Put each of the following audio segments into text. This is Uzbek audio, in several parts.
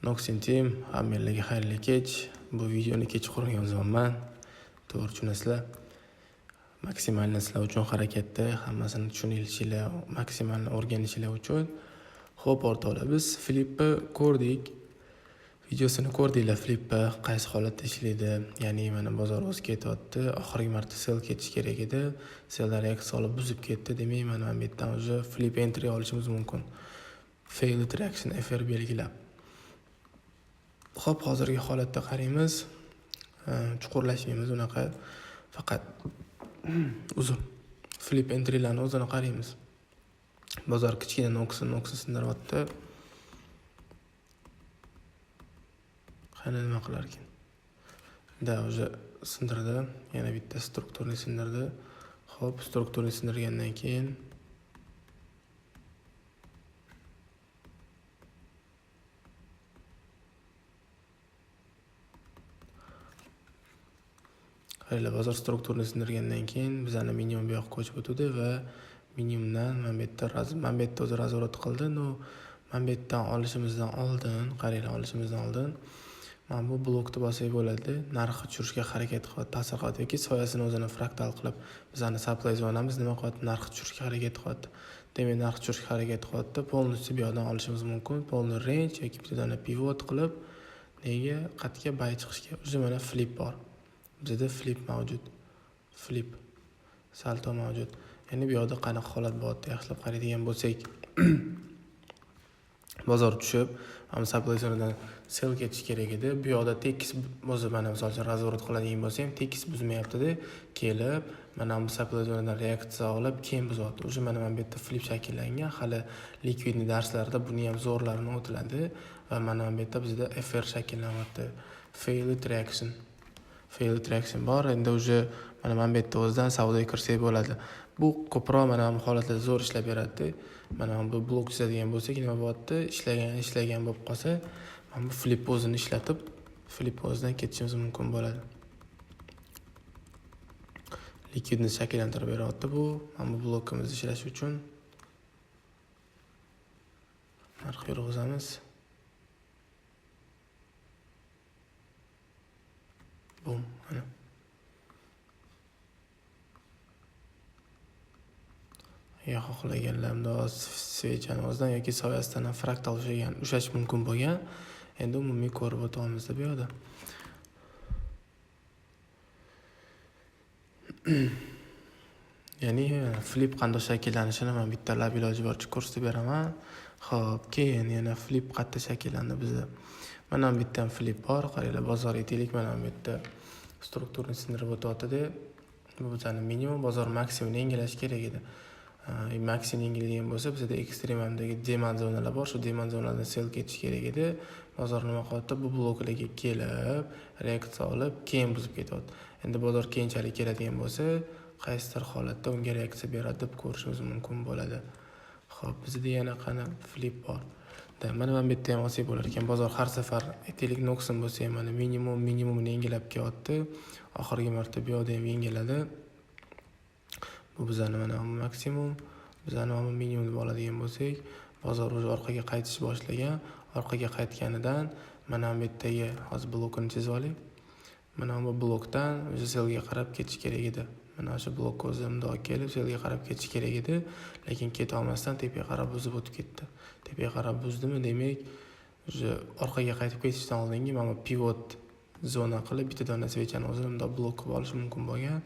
Noxin Team, hammalarga xayrli kech. Bu videoni kechqurun yozyapman. To'g'ri tushunasizlar. Maksimalni sizlar uchun harakatda, hammasini tushunishinglar, maksimalni o'rganishinglar uchun. Xo'p, o'rtoqlar, biz flipni ko'rdik. Videosini ko'rdinglar, flipni qaysi holatda ishlaydi. Ya'ni mana bozor o'zi ketyapti. Oxirgi marta sell ketish kerak edi. Selldan reaksiya olib buzib ketdi. Demak, mana bu yerdan уже flip entry olishimiz mumkin. Failed reaction FR belgilab. Xo'p, hozirgi holatda qaraymiz. Chuqurlashmaymiz unaqa. Faqat uzr. Flip entrylarni o'zini qaraymiz. Bozor kichkina noksini sindiryapti. Qani nima qilar ekan? Da, уже sindirdi. Yana bitta strukturani sindirdi. Xo'p, strukturani sindirgandan keyin qaranglar, bozor strukturani sindirgandan keyin bizani minimum bu yoqqa ko'chib o'tdi va minimumdan mana bu yerda mana bu yerda o'zi razворот qildi. No, mana bu yerdan olishimizdan oldin, qaranglar, olishimizdan oldin mana bu blokni bossak bo'ladi. Narxi tushirishga harakat qilyapti, ta'sir qilyapti yoki soyasini o'zini fraktal qilib bizani supply zonamiz nima qilyapti? Narxi tushirishga harakat qilyapti. Demak, narx tushirishga harakat qilyapti. Полностью bu yoqdan olishimiz mumkin. Полный range yoki bitta dona pivot qilib nega qatga buy chiqishga. Уже mana flip bor. Bizda flip mavjud. Flip salto mavjud. Ya'ni bu yoqda qanaqa holat bo'lyapti? Yaxshilab qaraydigan bo'lsak, bozor tushib, ham supply zonadan sell ketish kerak edi. Bu yoqda tekis o'zi mana misol uchun razворот qiladigan bo'lsa ham tekis buzmayapti-da. Kelib, mana bu supply zonadan reaksiya olib, keyin buzyapti. Уже mana bu yerda flip shakllangan. Hali likvidni darslarda buni ham zo'rlarini o'tiladi va mana bu yerda bizda FR shakllanyapti. Failed reaction. Failed reaction bor. Endi уже mana bu yerda o'zidan savdoga kirsak bo'ladi. Bu ko'proq mana bu holatlarda zo'r ishlab beradi. Mana bu blok chizadigan bo'lsak, nima bo'lyapti? Ishlagan bo'lib qolsa, mana bu flip o'zini ishlatib, flip o'zidan ketishimiz mumkin bo'ladi. Likvidni shakllantirib beryapti bu. Mana bu blokimiz ishlashi uchun narx yurg'izamiz. Bum, mana. Ya xohlaganlar svechani o'zidan yoki soyasidan ham fraktal ushlash mumkin bo'lgan. Endi umumiy ko'rib o'tamiz bu yoqda. Ya'ni flip qanday shakllanishini men bittalab iloji boricha ko'rsatib beraman. Xo'p, keyin yana flip qayerda shakllandi bizda? Mana bu yerda ham flip bor. Qaranglar, bozor aytaylik, mana bu yerda strukturani sindirib o'tyapti-da. Bu bizani minimum, bozor maksimumni yangilash kerak edi. Maksimum yangilagan bo'lsa, bizda ekstremumdagi demand zonalar bor. Shu demand zonalardan sell ketish kerak edi. Bozor nima qilyapti? Bu bloklarga kelib, reaksiya olib, keyin buzib ketyapti. Endi bozor keyinchalik keladigan bo'lsa, qaysidir holatda unga reaksiya beradi deb ko'rishimiz mumkin bo'ladi. Xo'p, bizda yana qani flip bor. Da, mana bu yerda ham olsak bo'lar ekan. Bozor har safar aytaylik Noxon bo'lsa ham mana minimumni yangilab kelyapti. Oxirgi marta bu yoqda ham yangiladi. Bu bizani mana maksimum, bizani mana minimum deb oladigan bo'lsak, bozor уже orqaga qaytish boshlagan. Orqaga qaytganidan mana bu yerdagi hozir blokini chizib oling. Mana bu blokdan o'zi sellga qarab ketish kerak edi. Mana shu blok o'zi bundoq kelib sellga qarab ketish kerak edi, lekin keta olmasdan tepaga qarab buzib o'tib ketdi. Tepaga qarab buzdimi, demak, уже orqaga qaytib ketishdan oldingi mana bu pivot zona qilib bitta dona svechani o'zini bundoq blok qilib olish mumkin bo'lgan.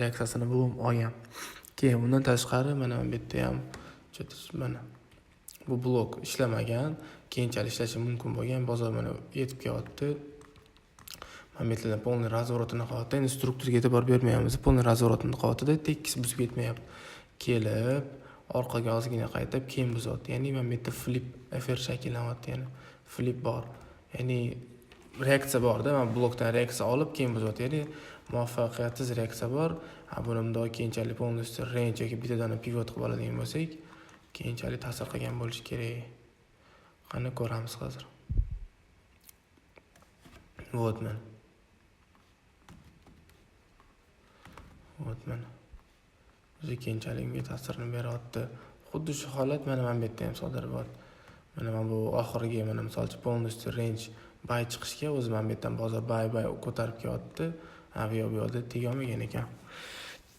Reaksiyasini bu olgan. Keyin undan tashqari mana bu yerda ham mana bu blok ishlamagan, keyinchalik ishlashi mumkin bo'lgan. Bozor mana yetib kelyapti. Mana bu yerda полный razворотini qilyapti. Endi strukturaga e'tibor bermayapmiz. Полный razворотini qilyapti-da, tekis buzib ketmayapti. Kelib, orqaga ozgina qaytib, keyin buzyapti. Ya'ni mana bu yerda flip FR shakllanyapti, ya'ni flip bor. Ya'ni reaksiya borda, mana blokdan reaksiya olib keyin buzyapti. Ya'ni muvaffaqiyatsiz reaksiya bor. Ha, buni bundoq keyinchalik полностью range yoki bitta dona pivot qilib oladigan bo'lsak, keyinchalik ta'sir qilgan bo'lishi kerak. Qani ko'ramiz hozir. Вот mana. Вот mana. O'zi keyinchalik unga ta'sirini beryapti. Xuddi shu holat mana bu yerda ham sodir bo'ldi. Mana bu oxirgi mana misol uchun полностью range buy chiqishga o'zi mana bu yerdan bozor buy ko'tarib kelyapti. Ha, bu yoqda tegolmagan ekan.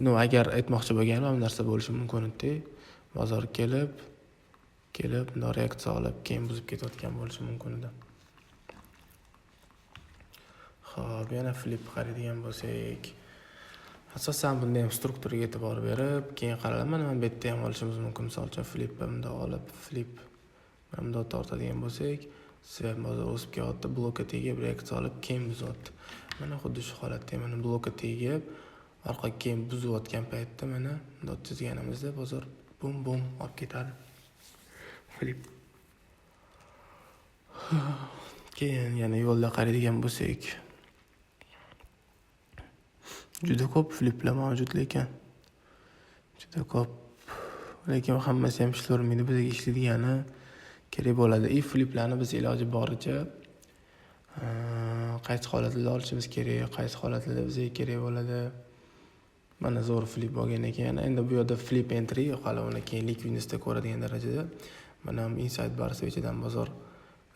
No, agar aytmoqchi bo'lganim mana bu narsa bo'lishi mumkin edi. Bozor kelib bundoq reaksiya olib, keyin buzib ketayotgan bo'lishi mumkin edi. Xo'p, yana flip qaraydigan bo'lsak, asosan bunda ham strukturaga e'tibor berib, keyin qaraladi. Mana bu yerda ham olishimiz mumkin. Misol uchun flip bundoq olib, flip mana bundoq tortadigan bo'lsak, svep bozor o'sib kelyapti, blokka tegib, reaksiya olib, keyin buzyapti. Mana xuddi shu holatda mana blokka tegib, orqaga keyin buzayotgan paytda mana bundoq chizganimizda bozor bum bum olib ketadi. Flip. Keyin yana yo'lda qaraydigan bo'lsak, juda ko'p fliplar mavjud lekin. Juda ko'p. Lekin hammasi ham ishlavermaydi. Bizga ishlaydigani kerak bo'ladi. I fliplarni biz iloji boricha qaysi holatlarda olishimiz kerak, qaysi holatlarda bizga kerak bo'ladi. Mana zo'r flip bo'lgan ekan. Endi bu yerda flip entry hali uni keyin likvidnostda ko'radigan darajada. Mana inside bar svechidan bozor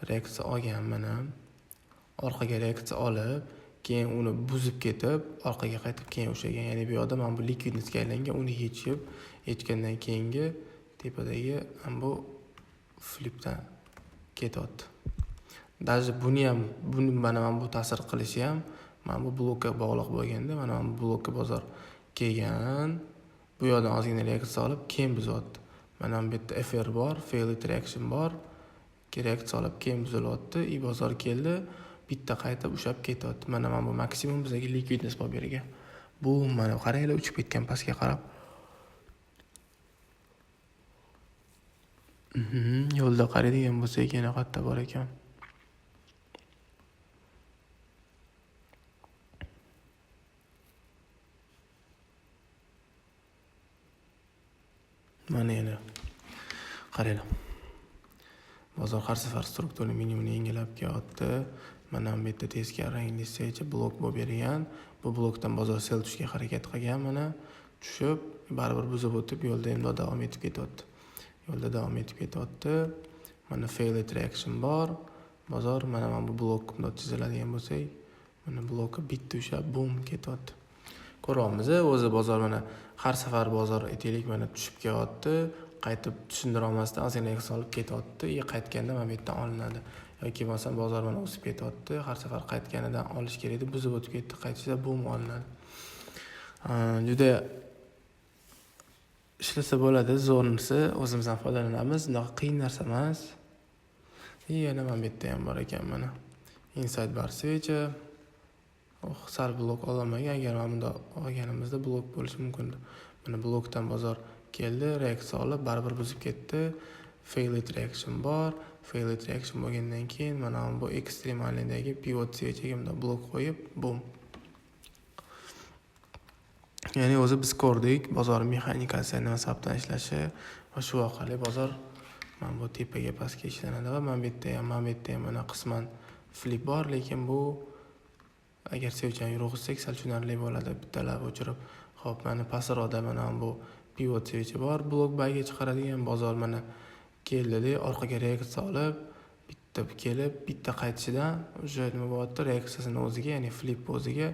reaksiya olgan, mana orqaga reaksiya olib, keyin uni buzib ketib, orqaga qaytib keyin ushlagan. Ya'ni bu yerda mana bu likvidnostga aylangan, uni yechib, yechgandan keyingi tepadagi ham bu flipdan ketyapti. Даже buni ham, buni mana bu ta'sir qilishi ham mana bu blokka bog'liq bo'lganda, mana bu blokka bozor kelgan, bu yoqdan ozgina reaksiya olib, keyin buzyapti. Mana bu yerda FR bor, failed reaction bor. Reaksiya olib, keyin buzilyapti. I bozor keldi, bitta qaytib ushlab ketyapti. Mana bu maksimum bizga likvidnost bo'lib bergan. Bu mana qaranglar, uchib ketgan pastga qarab. Yo'lda qaraydigan bo'lsak, yana qayerda bor ekan. Mana yana qaranglar. Bozor har safar struktura minimumni yangilab kelyapti. Mana bu yerda teskari rangli svecha blok bo'lib bergan. Bu blokdan bozor sell tushishga harakat qilgan, mana tushib, baribir buzib o'tib, yo'lda endi davom etib ketyapti. Yo'lda davom etib ketyapti. Mana failed reaction bor. Bozor mana bu blok bundoq chiziladigan bo'lsak, mana blokka bitta ushlab bum ketyapti. Ko'ryapmiz, o'zi bozor mana har safar bozor aytaylik mana tushib kelyapti, qaytib tushundira olmasdan ozgina solib ketyapti, qaytganda mana bu yerdan olinadi. Yoki bo'lmasa bozor mana o'sib ketyapti, har safar qaytganidan olish kerak edi, buzib o'tib ketdi, qaytishda bum olinadi. Juda ishlasa bo'ladi, zo'r narsa, o'zimiz ham foydalanamiz, unaqa qiyin narsa emas. Yana mana bu yerda ham bor ekan mana. Inside bar svecha. Oh, sal blok olmagan, agar mana bunda olganimizda blok bo'lishi mumkin. Mana blokdan bozor keldi, reaksiya olib, baribir buzib ketdi. Failed reaction bor. Failed reaction bo'lgandan keyin mana bu ekstremalidagi pivot svechaga bunday blok qo'yib, bum. Ya'ni o'zi biz ko'rdik bozor mexanikasi nima sababdan ishlashi va shu orqali bozor mana bu tepaga pastga ishlanadi va mana bu yerda ham, mana bu yerda ham mana qisman flip bor, lekin bu agar svechani yurg'izsak sal tushunarli bo'ladi, bittalab o'chirib. Xo'p, mana pastroqda mana bu pivot svecha bor, blok buyga chiqaradigan bozor mana keldida orqaga reaksiya olib, bitta kelib, bitta qaytishidan o'sha nima bo'lyapti, reaksiyasini o'ziga, ya'ni flip o'ziga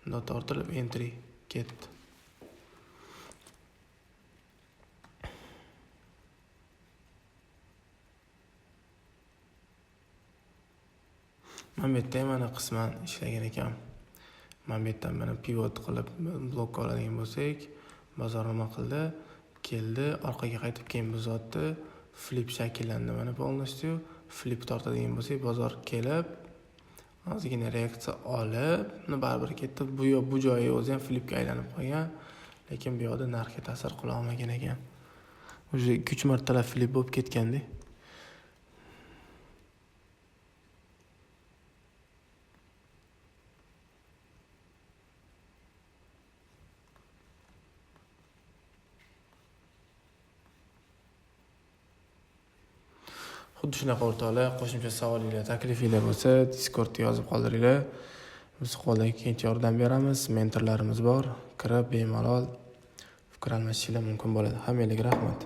bundoq tortilib entry ketdi. Mana bu yerda ham mana qisman ishlagan ekan. Mana bu yerdan mana pivot qilib blokka oladigan bo'lsak, bozor nima qildi? Keldi, orqaga qaytib keyin buzyapti. Flip shakllandi mana полностью. Flip tortadigan bo'lsak, bozor kelib ozgina reaksiya olib, uni baribir ketdi. Bu joyi o'zi ham flipga aylanib qolgan, lekin bu yoqda narxga ta'sir qila olmagan ekan. Уже 2-3 martalab flip bo'lib ketganda. Xuddi shunaqa o'rtoqlar, qo'shimcha savolinglar, taklifinglar bo'lsa, Discordda yozib qoldiringlar. Biz qo'ldan kelgancha yordam beramiz. Mentorlarimiz bor. Kirib bemalol fikr almashishinglar mumkin bo'ladi. Hammalarga rahmat.